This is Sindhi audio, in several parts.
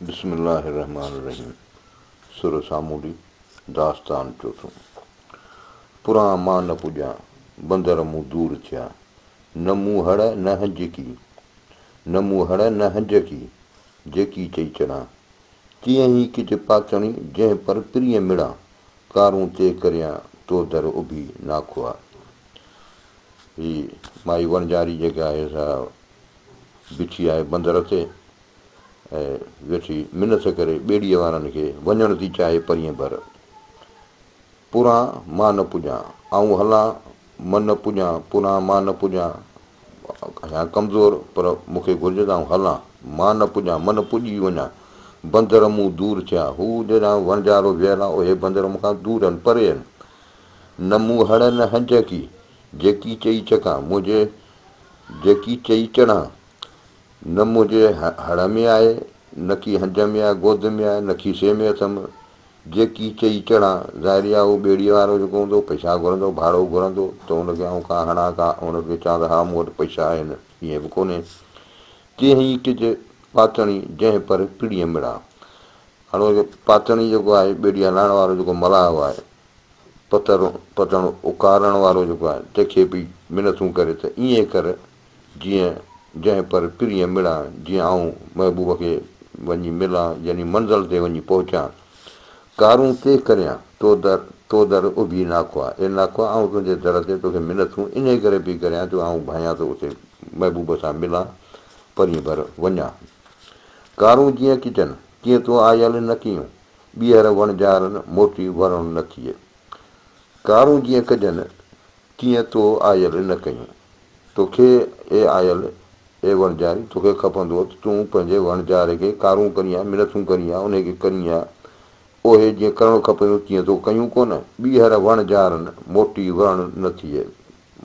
بسم الله الرحمٰن الرحيم سر سامونڊي داستان چوٿون پران مان نه پڄان بندر مون دور ٿيا نه مون هڙ نه هنجڪي نه مون هڙ نه هنجڪي جيڪي چئي چڙهان تيئن ئي ڪج پاتڻي جنهن پر پرينء مڙان ڪارون تي ڪريان تو در اڀي ناکئا. هي مائي وڻجاري جيڪا آهي سا بيٺي آهي بندر تي ۽ ويٺي منٿ ڪري ٻيڙيء وارن کي وڃڻ ٿي چاهي پرينء ڀر. پران مان نه پڄان، آئون هلان من نه پڄان، پران مان نه پڄان، آهيان ڪمزور پر مون کي گهرجي ته آئون هلان، مان نه پڄان، من پڄي وڃان، بندر مون دور ٿيا، هو جيڏانهن وڻجارو ويل آ، اهي بندر مون کان دور آهن، پري آهن. نه مون هڙ نه هنج ڪي، جيڪي چئي چڪان، منهنجي جيڪي چئي چڙهان، نه منهنجي هڙ ۾ آهي، نه ڪي هنج ۾ آهي، گود ۾ آهي، نه کيسي ۾ اٿم، جيڪي چئي چڙهان. ظاهري آهي اهو ٻيڙيء وارو جيڪو هوندو، پئسا گهرندو، ڀاڙو گهرندو ته ان کي آئون ڪا هڻان ڪا ان کي چوان ته ها مون وٽ پئسا آهن، ائين به ڪونهي. تيئن ئي ڪج پاتڻي، جنهن پر پڙيء مڙان. هاڻي ان کي پاتڻي جيڪو آهي، ٻيڙي هلائڻ وارو جيڪو ملاح آهي، پتر پتڻ اڪارڻ وارو جيڪو آهي، تنهن کي به منٿون ڪري ته ائين ڪر جيئن جنهن پر پرينء مڙان، جيئن آئون محبوب کي وڃي ملان، يعني منزل تي وڃي پهچان. ڪارون تي ڪريان، تو در تو در اڀي ناکئا، اي ناکئا آئون تنهنجي در تي توکي منٿون انهيء ڪري پئي ڪريان جو آئون ڀانيان ته اتي محبوب سان ملان، پرينء ڀر وڃان. ڪارون جيئن ڪجن، تيئن تو آيل نه ڪيون، ٻيهر وڻجارن موٽي ورڻ نه ٿئي. ڪارون جيئن ڪجن، تيئن تو آيل نه ڪيون. توکي اي آيل، اي وڻجاري، توکي کپندو هو ته تون پنهنجي وڻجاري کي ڪارون ڪرين ها، منٿون ڪرين ها، انهي کي ڪرين ها. اهي جيئن ڪرڻ کپندو تيئن تو ڪيون ڪونه. ٻيهر وڻجارن موٽي ورڻ نه ٿئي.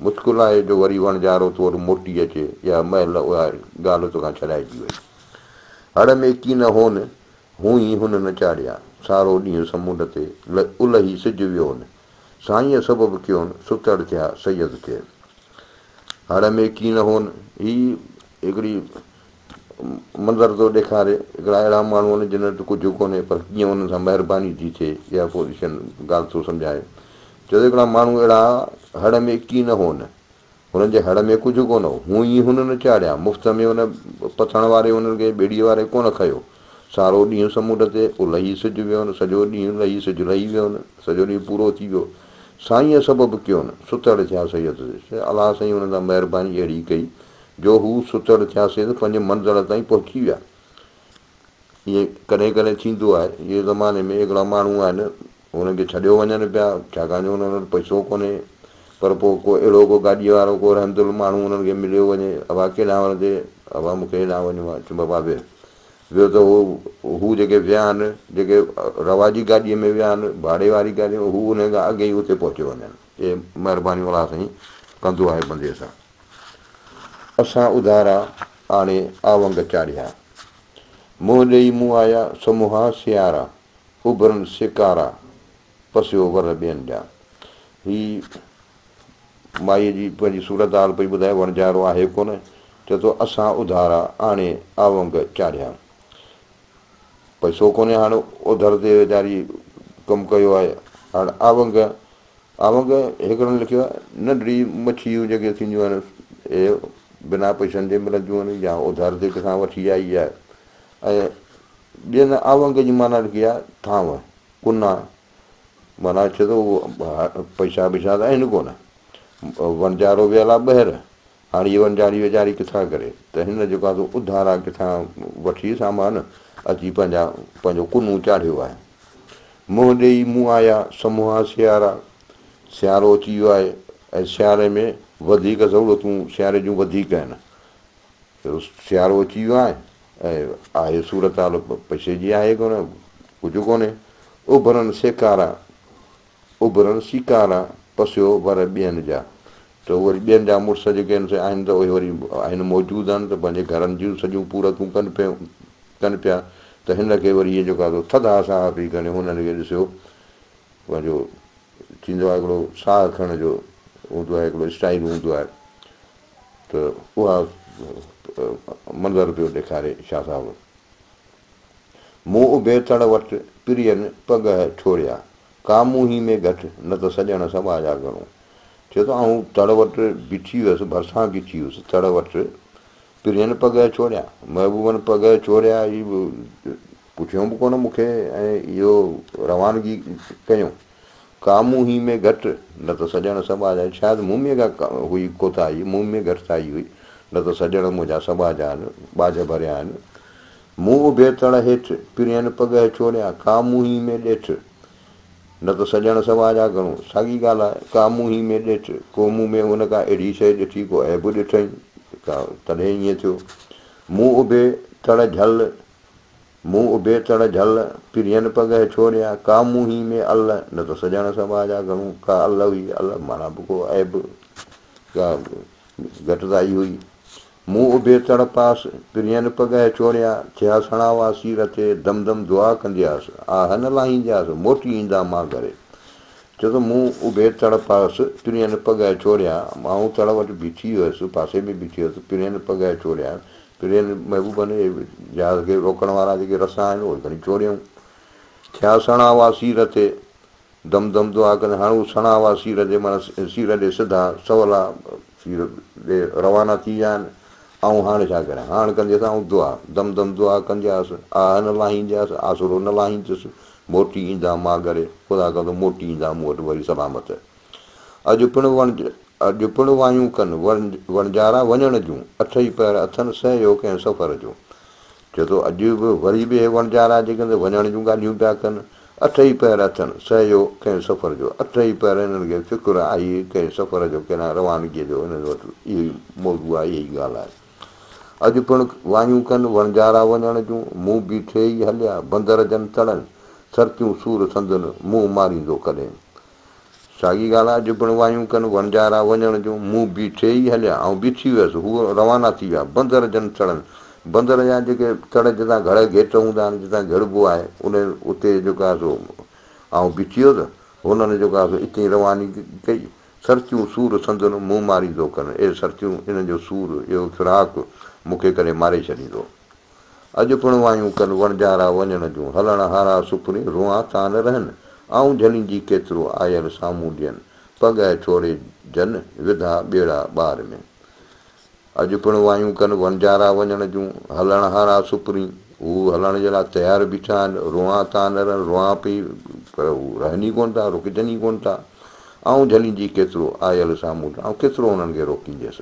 مشڪل آهي جو وري وڻجارو تو وٽ موٽي اچي. اها مهل اها ڳالهه توکان ڇڏائجي وئي. هڙ ۾ ڪين هون، هون ئي هن نه چاڙهيا. سارو ڏينهن سمنڊ تي الهي سج ويون. سائينء سبب ڪيون، ستڙ ٿيا سيد کي. هڙ ۾ ڪين هون، هي هڪڙي منظر ٿو ڏيکاري. هڪڙا اهڙا ماڻهو آهن جن وٽ ڪجهه ڪونهي پر ڪيئن انهن سان مهرباني ٿي ٿئي، اها پوزيشن ڳالهه ٿو سمجهائي. چئي ٿو هڪڙا ماڻهو اهڙا هڙ ۾ ڪين هون، هنن جي هڙ ۾ ڪجهه ڪونه هو. هون ئي هن نه چاڙهيا. مفت ۾ ان پٿڻ واري هنن کي ٻيڙيء واري ڪونه کنيو. سارو ڏينهن سمنڊ تي الهي سج ويون، سڄو ڏينهن لهي سج لهي ويون، سڄو ڏينهن پورو ٿي ويو. سائينء سبب ڪيون، ستڙ ٿيا سيد تي. الله سائين هنن سان مهرباني اهڙي ڪئي جو هو ستڙ ٿيا سي ته پنهنجي منزل تائين پهچي ويا. ائين ڪڏهن ڪڏهن ٿيندو آهي. هيء زماني ۾ هڪڙا ماڻهو آهن، انهن کي ڇڏيو وڃن پيا، ڇاڪاڻ جو انهن وٽ پئسو ڪونهي، پر پوء ڪو اهڙو ڪو گاڏيء وارو ڪو رحمدل ماڻهو انهن کي مليو وڃي، ابا ڪيڏانهن وڃندي؟ ابا مون کي هيڏانهن وڃڻو آهي. چون بابا ويهه. ويو ته هو هو جيڪي ويا آهن، جيڪي رواجي گاڏيء ۾ ويا آهن، ڀاڙي واري گاڏيء ۾، هو انهن کان اڳي ئي اتي پهچيو وڃن. اهي مهربانيون الله سائين ڪندو آهي بندي سان. اسان اڌارا آڻي آونگ چاڙهيا. منهن ڏيئي مون آيا سموها سيارا، اڀرن سيڪارا، پسيو ور ٻين جا. هي مائيء جي پنهنجي صورتحال پئي ٻڌائي، وڻجارو آهي ڪونه، چئي ٿو اسان اڌارا آڻي آونگ چاڙهيا. پئسو ڪونهي هاڻ اوڌر تي ويچاري ڪم ڪيو آهي. هاڻ آونگ آونگ هڪڙن لکيو آهي، ننڍڙي مڇيون جيڪي ٿينديون آهن، اهي بنا پئسن جي ملنديون آهن يا اوڌر تي ڪٿان وٺي آئي آهي ۽ ٻين آونگ جي معنيٰ لکي آهي ٿانو، ڪنا، معنيٰ چئي ٿو اهو پئسا ٻئسا ته آهن ڪونه، وڻجارو ويل آهي ٻهر، هاڻي هيء وڻجاري ويچاري ڪٿان ڪري ته هن جيڪو آهي سو اڌارا ڪٿان وٺي سامان اچي پنهنجا پنهنجو ڪنو چاڙهيو آهي. منهن ڏيئي مون آيا سموها سيارا، سيارو اچي ويو آهي ۽ سياري ۾ وڌيڪ سهولتون سياري جون وڌيڪ آهن. سيارو اچي ويو آهي ۽ آهي صورتحال پئسي جي آهي ڪونه، ڪجهه ڪونهي. اڀرن سيڪارا، اڀرن سيڪارا، پسيو ور ٻين جا. ته وري ٻين جا مڙس جيڪي آهن سي آهن ته اهي وري آهن موجود آهن ته پنهنجي گهرن جون سڄيون پورتون ڪن پيون ڪن پيا ته هن کي وري هيء جيڪو آهي سو ٿڌا ساهه پئي کڻي هنن کي ڏسيو پنهنجو ٿيندو آهي هڪڙو ساهه کڻڻ جو هوندو آهي هڪڙو اسٽائيل هوندو آهي ته اها منظر پيو ڏيکاري شاهه صاحب. مون اڀي تڙ وٽ پرين پڳهه ڇوڙيا، ڪا مون هي ۾ گهٽ، نه ته سڄڻ سٻاجها گهڻو. چئي ٿو آئون تڙ وٽ بيٺي هيس، ڀرسان بيٺي هيس تڙ وٽ، پرين پڳهه ڇوڙيا، محبوبن پڳهه ڇوڙيا، هي پڇيو به ڪونه مون کي ۽ اهو روانگي ڪيون. ڪا مون هي ۾ گهٽ، نه ته سڄڻ سٻاجها، شايد مون ۾ ڪا هئي ڪوتاهي، مون ۾ گهٽتائي هئي، نه ته سڄڻ منهنجا سٻاجها آهن، ٻاجهه ڀريا آهن. مون اڀي تڙ هيٺ، پرين پڳهه ڇوڙيا، ڪا مون هي ۾ ڏيٺ، نه ته سڄڻ سٻاجها گهڻو. ساڳي ڳالهه آهي، ڪا مون هي ۾ ڏيٺ، ڪو مون ۾ هن ڪا اهڙي شيء ڏٺي، ڪو عيب ڏٺئين، ڪا تڏهن ائين ٿيو. مون اڀي تڙ جهل، مون اڀي تڙ جهل، پرين پڳهه ڇوڙيا، ڪا مون هي ۾ ال، نه ته سڄڻ سٻاجها گهڻو. ڪا ال هئي، ال معنيٰ به ڪو عيب، ڪا گهٽتائي هئي. مون اڀي تڙ پاس، پرين پڳهه ڇوڙيا، ٿيا سڻاوا سير تي، دم دم دعا ڪندياس، آهه نه لاهيندياس، موٽي ايندا مان گهري. چئي ٿو مون اڀي تڙ پاس، پرين پڳهه ڇوڙيا، آئون تڙ وٽ بيٺي هيس، پاسي ۾ بيٺي هيس، پرين پڳهه ڇوڙيا، پرين محبوبن جهاز کي روڪڻ وارا جيڪي رسا آهن، اهي کڻي ڇوڙيائون. ٿيا سڻاوا سير تي، دم دم دعا ڪندي، هاڻ هو سڻاوا سير تي معنيٰ سير ڏي سڌا سولا سير ڏي روانا ٿي ويا آهن. آئون هاڻ ڇا ڪريان؟ هاڻ ڪنديس آئون دعا، دم دم دعا ڪندياس، آهه نه لاهيندياس، آسرو نه لاهيندس، موٽي ايندا مان گهري، خدا ڪندو موٽي ايندا مون وٽ وري سلامت. اڄ پڻ وڻج اڄ پڻ وايون ڪن وڻجارا وڃڻ جون، اٺئي پهر اٿن سهيو ڪنهن سفر جو. چئي ٿو اڄ به وري به اهي وڻجارا جيڪي وڃڻ جون ڳالهيون پيا ڪن، اٺئي پهر اٿن سهيو ڪنهن سفر جو. اٺئي پهر هنن کي فڪر آهي ڪنهن سفر جو، ڪنهن روانگيء جو، هنن وٽ اهو ئي موضوع آهي، اها ئي ڳالهه آهي. اڄ پڻ وايون ڪن وڻجارا وڃڻ جون، مون بيٺي ئي هليا بندر جن تڙن، سرتيون سور سندن منهن ماريندو ڪڏهن. ساڳي ڳالهه آهي، اڄ پڻ وايون ڪن وڻجارا وڃڻ جون، مون بيٺي ئي هليا، آئون بيٺي ويس، هو روانا ٿي ويا، بندر جن تڙن، بندر جا جيڪي تڙ جتان گهڙ گهيٽ هوندا آهن، جتان گهڙبو آهي، ان اتي جيڪو آهي سو آئون بيٺي هيس، هنن جيڪو آهي سو اتي ئي رواني ڪئي، سرتيون سور سندن منهن ماريندو ڪن، اي سرتيون انهن جو سور، اهو فراق مون کي ڪڏهن ماري ڇڏيندو. اڄ پڻ وايون ڪن وڻجارا وڃڻ جون، هلڻ هارا سپرين، روئان تان نه رهن، آئون جهليندي ڪيترو، آيل سامهون ڏين، پڳهه ڇوڙي جن، وڌا ٻيڙا ٻار ۾. اڄ پڻ وايون ڪن وڻجارا وڃڻ جون، هلڻ هارا سپرين، هو هلڻ جي لاء تيار بيٺا آهن، روئان تان نه رهن، روئان پئي پر هو رهن ئي ڪونه ٿا، رڪجن ئي ڪونه ٿا. آئون جهليندي ڪيترو، آيل سامهون ڏين، آئون ڪيترو هنن کي روڪينديس.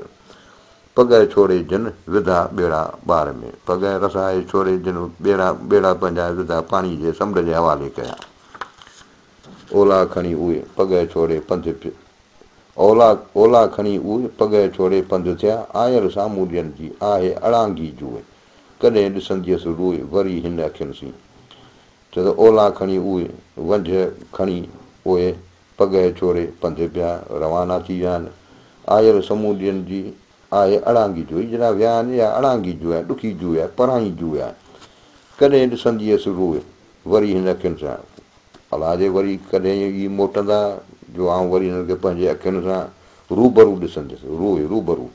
پڳهه ڇوڙي جن، وڌا ٻيڙا ٻار ۾. پڳهه رسائي ڇوڙي جن، ٻيڙا ٻيڙا پنهنجا وڌا پاڻي جي سمنڊ جي حوالي ڪيا. اولا کڻي اهي، پڳهه ڇوڙي پنڌ اولا اولا کڻي اهي، پڳهه ڇوڙي پنڌ ٿيا، آيل سامهون ڏين جي، آهي اڙانگي جوء. ڪڏهن ڏسنديس روء، وري هن اکين سين. چئي ته اولا کڻي اهي، ونجهه کڻي اهي، پڳهه ڇوڙي پنڌ پيا، روانا ٿي ويا آهن. آيل سمونڊين جي، آهي اڙانگي جوء. جڏهن ويا آهن، اها اڙانگي جوء آهي، ڏکي جوء آهي، پرائين جوء آهي. ڪڏهن ڏسنديس روء، وري هن اکين سان. الاء جي وري ڪڏهن ئي موٽندا، جو آئون وري هنن کي پنهنجي اکين سان روبرو ڏسنديس، روء روبرو.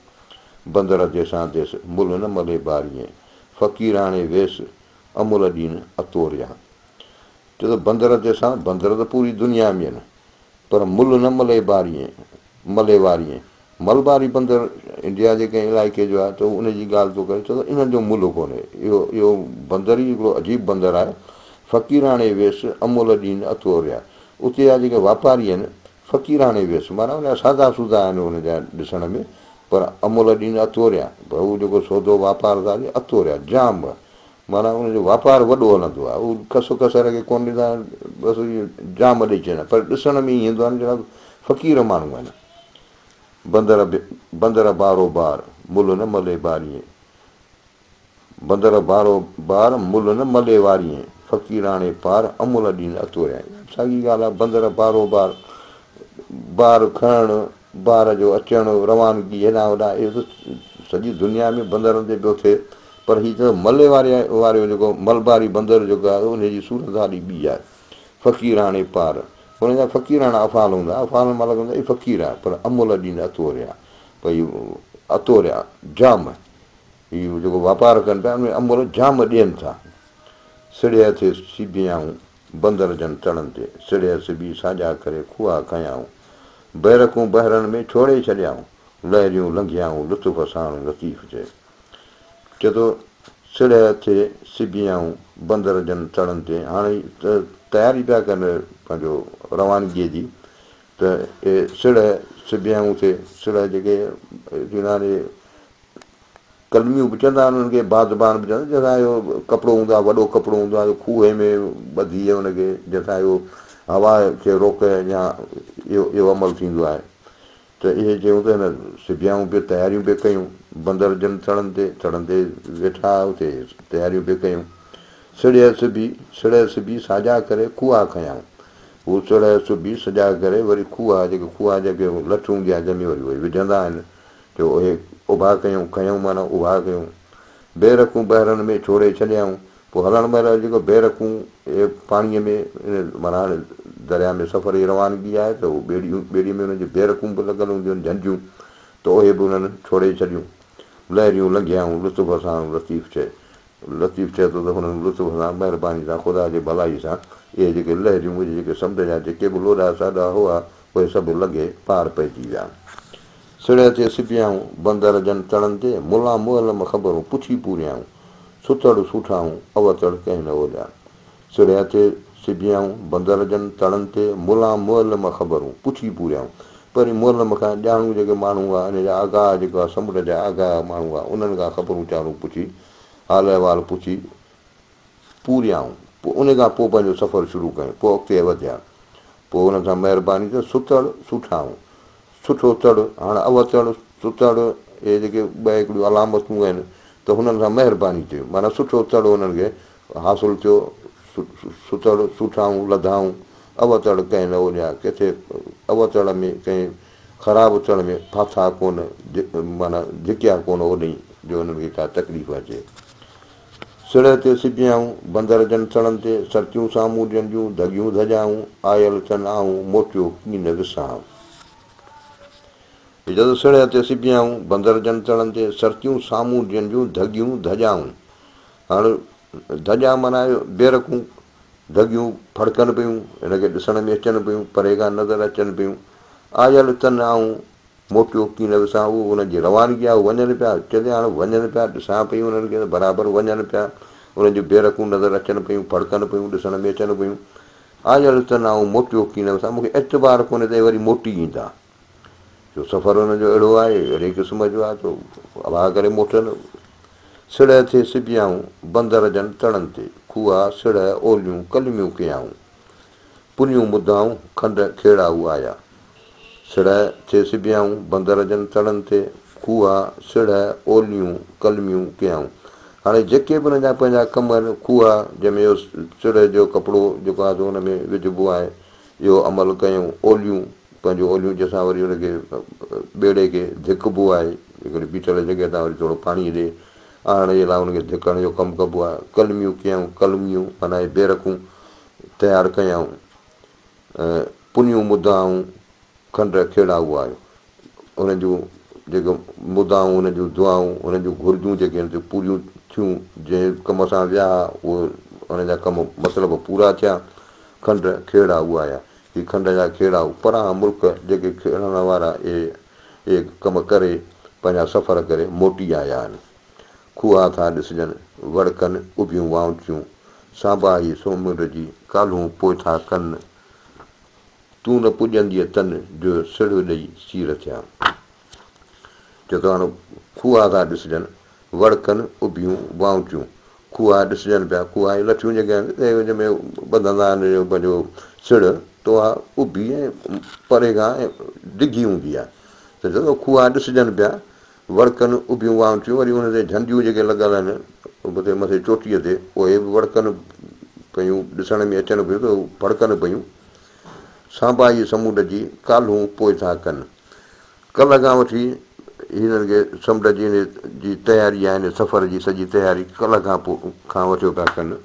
بندر ديسان ديس، ملهه نه ملي باريين، فقيراڻي ويس، امل ڏين اتوريان. چئي ٿو بندر ديسان، بندر ته پوري دنيا ۾ آهن، پر ملهه نه ملي باريين، ملي واريين. ملباري بندر انڊيا جي ڪنهن علائقي جو آهي ته هو ان جي ڳالهه ٿو ڪري، چئي ٿو انهن جو ملهه ڪونهي. اهو اهو بندر ئي هڪڙو عجيب بندر آهي. فقيراڻي ويس، امل ڏين اتوريا. اتي جا جيڪي واپاري آهن، فقيراڻي ويس معنيٰ ان جا سادا سودا آهن ان جا ڏسڻ ۾، پر امل ڏين اتوريا، پر هو جيڪو سودو واپار ٿا ڏين اتوريا، جام معنيٰ ان جو واپار وڏو هلندو آهي. هو کس کسر کي ڪونه ڏيندا آهن، بس جام ڏئي ڇڏيندا آهن، پر ڏسڻ ۾ ائين ايندو آهي جهڙا فقير ماڻهو آهن. بندر بندر بارو بار، ملهه نه ملي باريين. بندر بارو بار، ملهه نه ملي واريين. فقيراڻي پار، امل ڏين اتوريائين. ساڳي ڳالهه آهي، بندر بارو بار، بار کڻڻ، بار جو اچڻ، روانگي هيڏانهن هوڏانهن، اهو ته سڄي دنيا ۾ بندرن تي پيو ٿئي، پر هي ته ملي واري واريو جيڪو ملباري بندر جيڪو آهي، ان جي صورت حال ئي ٻي آهي. فقيراڻي پار، هن جا فقيراڻا افعال هوندا، افعالن مان لڳندو اهي فقير آهن، پر امل ڏين اتوريا، ڀئي اتوريا جام، هي جيڪو واپار ڪن پيا ان ۾ امل جام ڏين ٿا. سڙهه تي سبيائون، بندر جن تڙن تي، سڙهه سبي ساڄا ڪري کوها کنيائون. بيرڪون بحرن ۾ ڇوڙي ڇڏيائون، لهريون لنگهيائون لطف ساڻ لطيف چئي. چئي ٿو، سڙهه تي سبيائون، بندر جن تڙن تي، هاڻي ته تياري پيا ڪن پنهنجو روانگيء جي، ته اهي سڙهه سبيائون ٿي، سڙهه جيڪي ٿيندا آهن اهي ڪلميون به چوندا آهن انهن کي بادبان به چوندا آهن جنهن سان اهو ڪپڙو هوندو آهي وڏو ڪپڙو هوندو آهي کوهي ۾ ٻڌي ان کي جنهن سان اهو هوا کي روڪي يا اهو اهو عمل ٿيندو آهي ته اهي چيون ته هن سبيائون به تياريون به ڪيون بندر جن تڙن تي تڙن تي ويٺا اتي تياريون به ڪيون سڙهه سبي سڙهه سبي ساڄا ڪري کوها کنيائون هو سڙهه سبي سڄا ڪري وري کوها جيڪي کوها جيڪي لٺ هوندي آهي جنهن ۾ وري اهي وجهندا آهن جو اهي اڀا ڪيون، کنيون معنيٰ اڀا ڪيون. بي رڪون بحرن ۾ ڇوڙي ڇڏيائون. پوء هلڻ مهل جيڪو بي رڪون اهي پاڻيء ۾ معنيٰ هاڻي درياء ۾ سفر جي روانگي آهي ته اهو ٻيڙيون ٻيڙي ۾ انهن جي بي رڪون به لڳل هونديون آهن جهنجهيون ته اهي به انهن ڇوڙي ڇڏيون. لهريون لنگهيائون لطف ساڻ لطيف چئي. لطيف چئي ٿو ته هنن لطف سان، مهرباني سان، خدا جي ڀلائي سان اهي جيڪي لهريون اهي جيڪي سمنڊ جا جيڪي به لوڏا ساڏا هئا اهي سڀ لنگهي پار پئجي ويا. سڙهه تي سبيائون، بندر جن تڙن تي، ملان معلم خبرون پڇي پوريائون، ستڙ سوٺائون، اوتڙ ڪنهن نه اوليا. سڙهه تي سبيائون، بندر جن تڙن تي، ملان معلم خبرون پڇي پوريائون. پرين معلم کان ڄاڻو جيڪي ماڻهو هئا، ان جا آگاهه جيڪي هئا، سمنڊ جا آگاهه ماڻهو هئا، انهن کان خبرون چارون پڇي، حال احوال پڇي پوريائون. پوء ان کان پوء پنهنجو سفر شروع ڪيائون، پوء اڳتي وڌيا. پوء انهن سان مهرباني ته ستڙ سوٺائون. سٺو تڙ، هاڻ اوتڙ، ستڙ، اهي جيڪي ٻه هڪڙيون علامتون آهن ته هنن سان مهرباني ٿي، معنيٰ سٺو تڙ هنن کي حاصل ٿيو، ستڙ، سوٺائون، لڌائون، اوتڙ ڪنهن نه اوڏيا، ڪٿي اوتڙ ۾ ڪنهن خراب تڙ ۾ ڦاٿا ڪونه، معنيٰ ڌڪيا ڪونه اوڏهين جو هنن کي ڪا تڪليف اچي. سڙهه تي سبيائون، بندر جن سڙن تي، سرتيون سامهون ڏين جون، ڌڳيون ڌڄائون، آيل تن آئون، موٽيو ڪين وسهان. جد سڙهه تي سبيائون، بندر جن سڙن تي، سرتيون سامهون ڏين جون، ڌڳيون ڌڄائون. هاڻ ڌڄا معنيٰ بيرڪون، ڌڳيون ڦڙڪن پيون، هن کي ڏسڻ ۾ اچن پيون، پري کان نظر اچن پيون. آيل تن آئون، موٽيو ڪين وسان، اهو انهن جي روانگي آهي، هو وڃن پيا، چلي هاڻ وڃن پيا، ڏسان پئي انهن کي ته برابر وڃن پيا، انهن جون بيرڪون نظر اچن پيون، ڦڙڪن پيون، ڏسڻ ۾ اچن پيون. آيل ته نه آئون موٽيو ڪين وسان، مون کي اعتبار ڪونهي ته اهي وري موٽي ايندا، جو سفر انهن جو اهڙو آهي، اهڙي قسم جو آهي، جو هوا ڪري موٽن. سڙهه ٿئي سبيائون، بندر جن تڙن تي، کوها، سڙهه، اوليون، ڪلميون ڪيائون. پنيون مدائون، کنڊ کيڙائو آيا. سڙهه ٿئي سبيائون، بندر جن تڙن تي، کوها، سڙهه، اوليون، ڪلميون ڪيائون. هاڻي جيڪي به انهن جا پنهنجا ڪم آهن، کوها، جنهن ۾ اهو سڙهه جو ڪپڙو جيڪو آهي سو ان ۾ وجهبو آهي، اهو عمل ڪيائون. اوليون، پنهنجون اوليون جنهن سان وري ان کي ٻيڙي کي ڌڪبو آهي، هڪڙي بيٺل جڳهه تان وري ٿورو پاڻي ڏي آڻڻ جي لاء ان کي ڌڪڻ جو ڪم ڪبو آهي. ڪلميون ڪيائون، ڪلميون معنيٰ اهي بيرڪون تيار ڪيائون. پنيون مدعائون کنڊ کيڙائو آيو. انهن جون جيڪي مدعائون، انهن جون دعائون، انهن جون گهرجون جيڪي آهن سي پوريون ٿيون. جنهن ڪم سان ويا ها اهو انهن جا ڪم مطلب پورا ٿيا. کنڊ کيڙائو آيا. هي کنڊ جا کيڙائو پرانهن ملڪ جيڪي کيڙڻ وارا اهي ڪم ڪري پنهنجا سفر ڪري موٽي آيا آهن. کوها ٿا ڏسجن، وڙڪن اڀيون وائونچيون، سانباهي سومر جي، ڪالهون پوء ٿا ڪن، تون نه پڄنديء تن، جو سڙهه ڏئي سير ٿيان. چئي ٿو هاڻ کوها ٿا ڏسجن، وڙڪن اڀيون وائونچيون، کوها ڏسجن پيا، کوها اهي لٺيون جيڪي آهن، اهي ان ۾ ٻڌندا آهن اهو پنهنجو سڙهه، ته اها اڀي ۽ پري کان ڊگهي هوندي آهي، ته چئي ٿو کوها ڏسجن پيا، وڙڪن اڀيون وانٽيون وري ان تي جهنڊيون جيڪي لڳل آهن اتي مٿي چوٽيء تي اهي به وڙڪن پيون ڏسڻ ۾ اچن پيون ته ڦڙڪن پيون. سانباهي سمنڊ جي ڪالهون پوء ٿا ڪن. ڪلهه کان وٺي هنن کي سمنڊ جي ان جي تياري آهي ان سفر جي سڄي تياري ڪلهه کان پوء کان وٺيو پيا ڪن.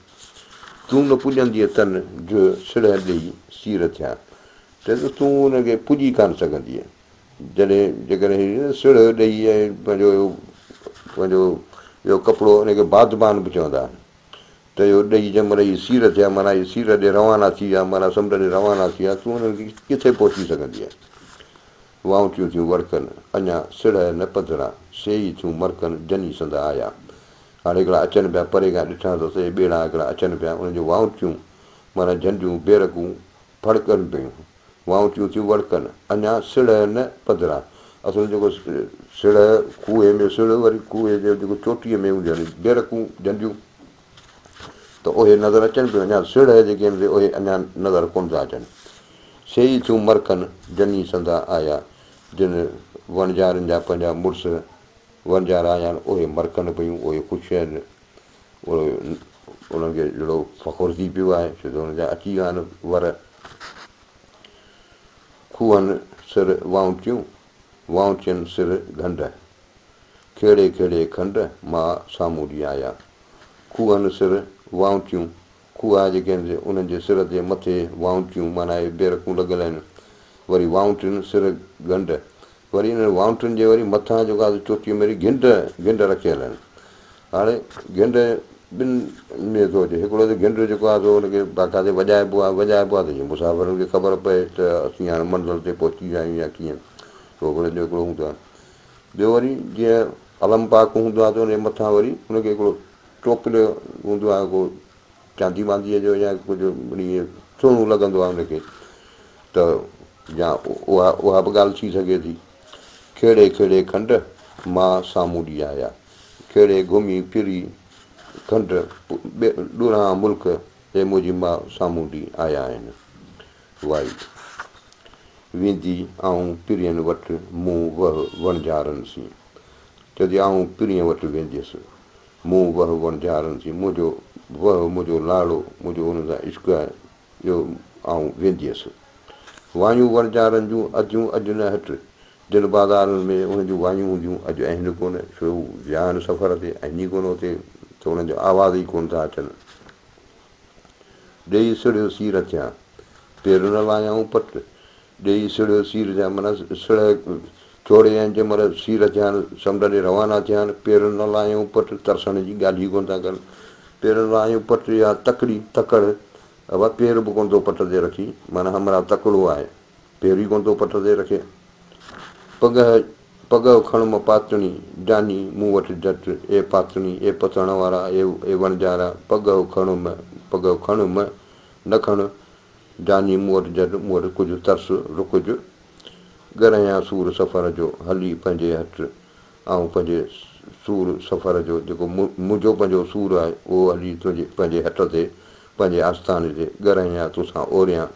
تون نه پڄندينء تن جو سڙهه ڏيئي سير ٿيان. چئي ته تون ان کي پڄي ڪانه سگهندينء. جڏهن جيڪڏهن هي سڙهه ڏئي ۽ پنهنجو اهو پنهنجو اهو ڪپڙو ان کي بادبان به چوندا آهن ته اهو ڏئي جنهن مهل اهي سير ٿيا معنيٰ اهي سير ڏي روانا ٿي ويا معنيٰ سمنڊ ڏي روانا ٿي ويا تون انهن کي ڪٿي پهچي سگهندينء؟ وائونٽيون ٿيون وڙڪن، اڃا سڙهه نه پڌرا، سي ئي ٿيون مرڪن، جني سندا آيا. هاڻي هڪڙا اچن پيا، پري کان ڏٺا اٿس، اهي ٻيڙا هڪڙا اچن پيا، انهن جون وائونٽيون معنيٰ جهنڊيون، بيرڪون ڦڙڪن پيون. وائونٽيون ٿيون وڙڪن، اڃا سڙهه نه پڌرا. اصل جيڪو سڙهه، کوهي ۾ سڙهه، وري کوهي جي جيڪو چوٽيء ۾ هونديون آهن بيرڪون، جهنڊيون، ته اهي نظر اچن پيون، اڃا سڙهه جيڪي آهن سي اهي اڃا نظر ڪونه ٿا اچن. سي ئي ٿيون مرڪن، جني سندا آيا. جن وڻجارن جا پنهنجا مڙس وڻجارا آيا آهن، اهي مرڪن پيون، اهي خوش آهن، اهي انهن کي جهڙو فخر ٿي پيو آهي، ڇو ته انهن جا اچي ويا آهن ور. کوهن سر وائونٽيون، وائونٽين سر گهنڊ. ڪھڙي ڪھڙي کنڊ مان سامونڊي آيا. کوهن سر وائونٽيون، کوها جيڪي آهن سي انهن جي سر تي مٿي وائونٽيون معنيٰ اهي بيرڪون لڳل آهن. وري وائونٽين سر گهنڊ، وري انهن وائونٽين جي وري مٿان جيڪو آهي سو چوٽيء ۾ وري گهنڊ گهنڊ رکيل آهن. هاڻي گهنڊ ٻن ۾ ٿو اچي، هڪڙو ته گهنڊ جيڪو آهي سو ان کي باقاعدي وڄائبو آهي، وڄائبو آهي ته جيئن مسافرن کي خبر پئي ته اسين هاڻي منزل تي پهچي ويا آهيون يا ڪيئن، سو هن جو هڪڙو هوندو آهي. ٻيو وري جيئن علم پاڪ هوندو آهي ته ان جي مٿان وري ان کي هڪڙو ٽوپلو هوندو آهي ڪو چاندي وانديء جو يا ڪجهه ائين سهڻو لڳندو آهي ان کي ته يا اها اها به ڳالهه ٿي سگهي ٿي. ڪھڙي ڪھڙي کنڊ مان سامونڊي آيا، ڪھڙي گهمي ڦري کنڊ ڏورانهان ملڪ اي منهنجي ماء سامونڊي آيا آهن. وائي. ويندي آئون پرين وٽ مون وهه وڻجارن سين. چوندي آئون پرين وٽ وينديس مون وهه وڻجارن سين. منهنجو وهه منهنجو لاڙو منهنجو انهن سان عشق آهي جو آئون وينديس. وايون وڻجارن جون اديون اڄ نه هٽ. جن بازارن ۾ انهن جون وايون هونديون اڄ آهن ڪونه ڇو هو ويا آهن سفر تي آهن ئي ڪونه اتي ته انهن جو آواز ئي ڪونه ٿا اچن. ڏيئي سڙهيو سير ٿيان، پير نه لايائون پٽ. ڏيئي سڙهيو سير ٿيان معنيٰ سڙهه ڇوڙي ۽ جنهن مهل سير ٿيا آهن، سمنڊ ڏي روانا ٿيا آهن، پير نه لايائون پٽ، ترسڻ جي ڳالهه ئي ڪونه ٿا ڪن. پير نه لايائون پٽ يا تڪڙي، تڪڙ، ابا پير به ڪونه ٿو پٽ تي رکي، معنيٰ همراهه تڪڙو آهي. پير ئي ڪونه ٿو پٽ تي رکي. پڳهه پڳهه کڻ م پاتڻي، جاني مون وٽ جٽ، اي پاتڻي، اي پتڻ وارا، اي اي وڻجارا، پڳهه کڻ م پڳهه کڻ م نه کڻ، جاني مون وٽ جٽ، مون وٽ ڪجهه ترس، رڪج. ڳرهيان سور سفر جو، هلي پنهنجي هٽ، آئون پنهنجي سور سفر جو، جيڪو منهنجو پنهنجو سور آهي، اهو هلي تنهنجي پنهنجي هٽ تي، پنهنجي آستاني تي، ڳرهيان توسان اوريان.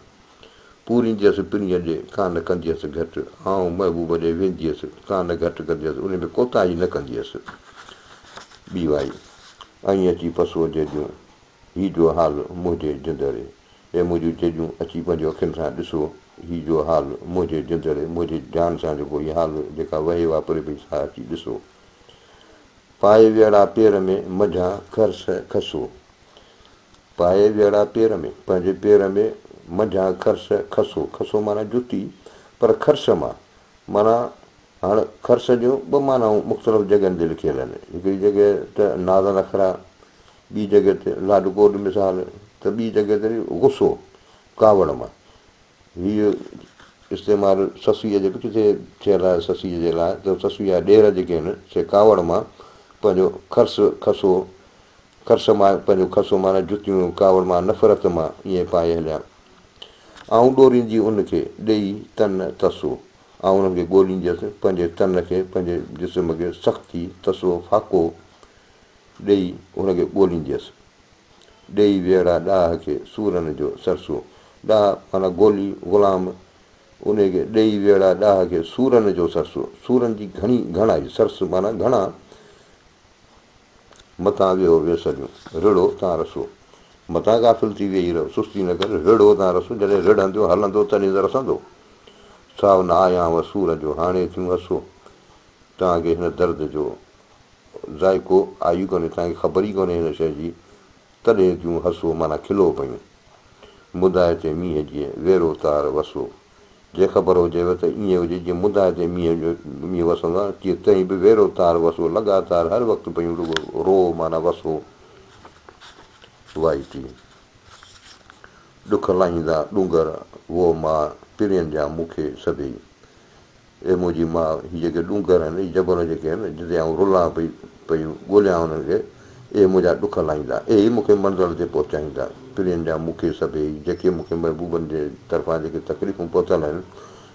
پورينديس پرينء ڏي، ڪا نه ڪنديس گهٽ. آئون محبوب ڏي وينديس، ڪا نه گهٽ ڪنديس، ان ۾ ڪوتاهي نه ڪنديس. ٻي وائي، ائين اچي پسو جيڏيون، هي جو حال منهنجي جندڙي. اي منهنجون جيڏيون، اچي پنهنجو اکين سان ڏسو، هي جو حال منهنجي جندڙي، منهنجي جان سان جيڪو هي حال، جيڪا وهي واپري پئي سا اچي ڏسو. پائي ويڙا پير ۾، منجهان خرس کسو. پائي ويڙا پير ۾، پنهنجي پير ۾، منجهان خرس کسو، کسو معنيٰ جتي، پر خرس مان، معنيٰ هاڻ خرس جون ٻه معنائون مختلف جڳهين تي لکيل آهن، هڪڙي جڳهه ته ناز نخرا، ٻي جڳهه تي لاڏ ڪوڏ مثال ته ٻي جڳهه تي وري غصو، ڪاوڙ مان. هيء استعمال سسئيء جي به ڪٿي ٿيل آهي، سسئيء جي لاء ته سسئيء جا ڏير جيڪي آهن سي ڪاوڙ مان پنهنجو خرس کسو، خرس مان پنهنجو کسو معنيٰ جتيون ڪاوڙ مان نفرت مان ائين پائي هليا. آئون ڏوريندي ان کي، ڏيئي تن تسو. آئون انهن کي ڳولينديس، پنهنجي تن کي، پنهنجي جسم کي سختي، تسو، فاقو ڏيئي ان کي ڳولينديس. ڏيئي ويڙا ڏاهه کي، سورن جو سرسو. ڏاهه معنيٰ گولي، غلام، انهي کي ڏيئي ويڙا ڏاهه کي، سورن جو سرسو. سورن جي گهڻي، گهڻائي، سرس معنيٰ گهڻا. متان ويهو ويسريون، رڙهو تان رسو. متان غافل ٿي ويهي رهو، سستي نه ڪر، رڙهو تان رسو. جڏهن رڙهندو، هلندو، تڏهن ته رسندو. ساء نه آيانء سور جو، هاڻي ٿيون هسو. توهان کي هن درد جو ذائقو آيو ئي ڪونهي، توهان کي خبر ئي ڪونهي هن شيء جي، تڏهن ٿيون هسو معنيٰ کلو پيون. مدائي تي مينهن جيئن، ويرو تار وسو. جي خبر هجيو ته ائين هجي جيئن مدائي تي مينهن جو مينهن وسندو آهي، تيئن تئين به ويرو تار وسو، لڳاتار هر وقت پيون رڳو رو معنيٰ وسو. وائي ٽي. ڏک لاهيندا ڏونگر، وو ماء، پرين جا مون کي سڀيئي. اي منهنجي ماء، هي جيڪي ڏونگر آهن، هي جبل جيڪي آهن، جتي آئون رلان پئي، پئي ڳوليان انهن کي، اهي منهنجا ڏک لاهيندا، اهي ئي مون کي منزل تي پهچائيندا. پرين جا مون کي سڀيئي، جيڪي مون کي محبوبن جي طرفان جيڪي تڪليفون پهتل آهن،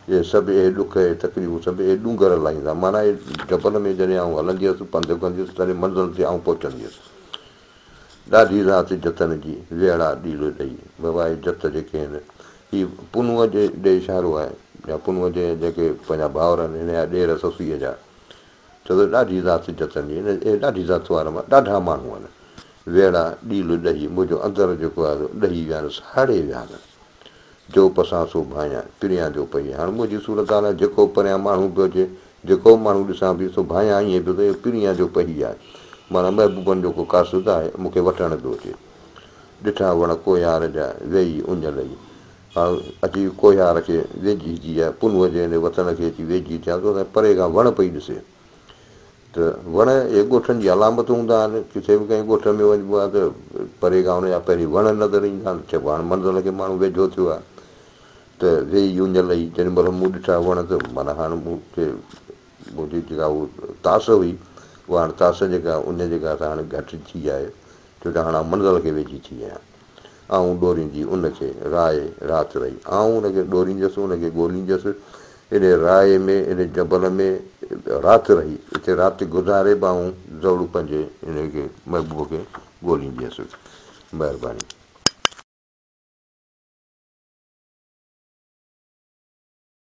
اهي سڀ، اهي ڏک، اهي تڪليفون سڀ اهي ڏونگر لاهيندا. معنيٰ اهي جبل ۾ جڏهن آئون هلنديس، پنڌ ڪنديس، تڏهن منزل تي آئون پهچنديس. ڏاڍي رات جتن جي، ويڙها ڏيل ڏئي. بابا اهي جت جيڪي آهن، هي پنهونء جي ڏي اشارو آهي يا پنهونء جي جيڪي پنهنجا ڀائر آهن، هن جا ڏير سسئيء جا. چئي ٿو ڏاڍي ذات جتن جي، اهي ڏاڍي ذات وارا ڏاڍا ماڻهو آهن. ويڙها ڏيل ڏهي، منهنجو اندر جيڪو آهي سو ڏهي ويا آهن، ساڙي ويا آهن. جو پسان سو ڀانئيان، پريان جو پئي. هاڻ منهنجي صورت حال آهي، جيڪو پريان ماڻهو پيو اچي، جيڪو به ماڻهو ڏسان پيو، سو ڀانئيان ائين پيو ته اهو پريان جو پئي آهي. معنيٰ محبوبن جو ڪو قاصد آهي، مون کي وٺڻ پيو اچي. ڏٺا وڻ ڪوهيار جا، ويئي اڃ لئي. هاڻ اچي ڪوهيار کي ويجهي ٿي آهي، پنهونء جي هن وطن کي اچي ويجهي ٿيان ته پري کان وڻ پئي ڏسي. ته وڻ اهي ڳوٺن جي علامت هوندا آهن، ڪٿي به ڪنهن ڳوٺ ۾ وڃبو آهي ته پري کان ان جا پهرين وڻ نظر ايندا آهن، چئبو آهي هاڻ منزل کي ماڻهو ويجهو ٿيو آهي ته ويهي اڃ لهي، جيڏي مهل مون ڏٺا وڻ ته معنيٰ هاڻ مون کي منهنجي جيڪا هو تاس هئي اها هاڻ تاس جيڪا اڃ جيڪا سا هاڻي گهٽ ٿي آهي ڇو ته هاڻ آئون منزل کي ويجهي ٿي آهيان. آئون ڏوريندي ان کي، رائي رات رهي. آئون ان کي ڏورينديس، ان کي ڳولينديس، انهي رائي ۾، انهي جبل ۾ رات رهي، اتي رات گذاري به آئون ضرور پنهنجي انهي کي محبوب کي ڳولينديس. مهرباني.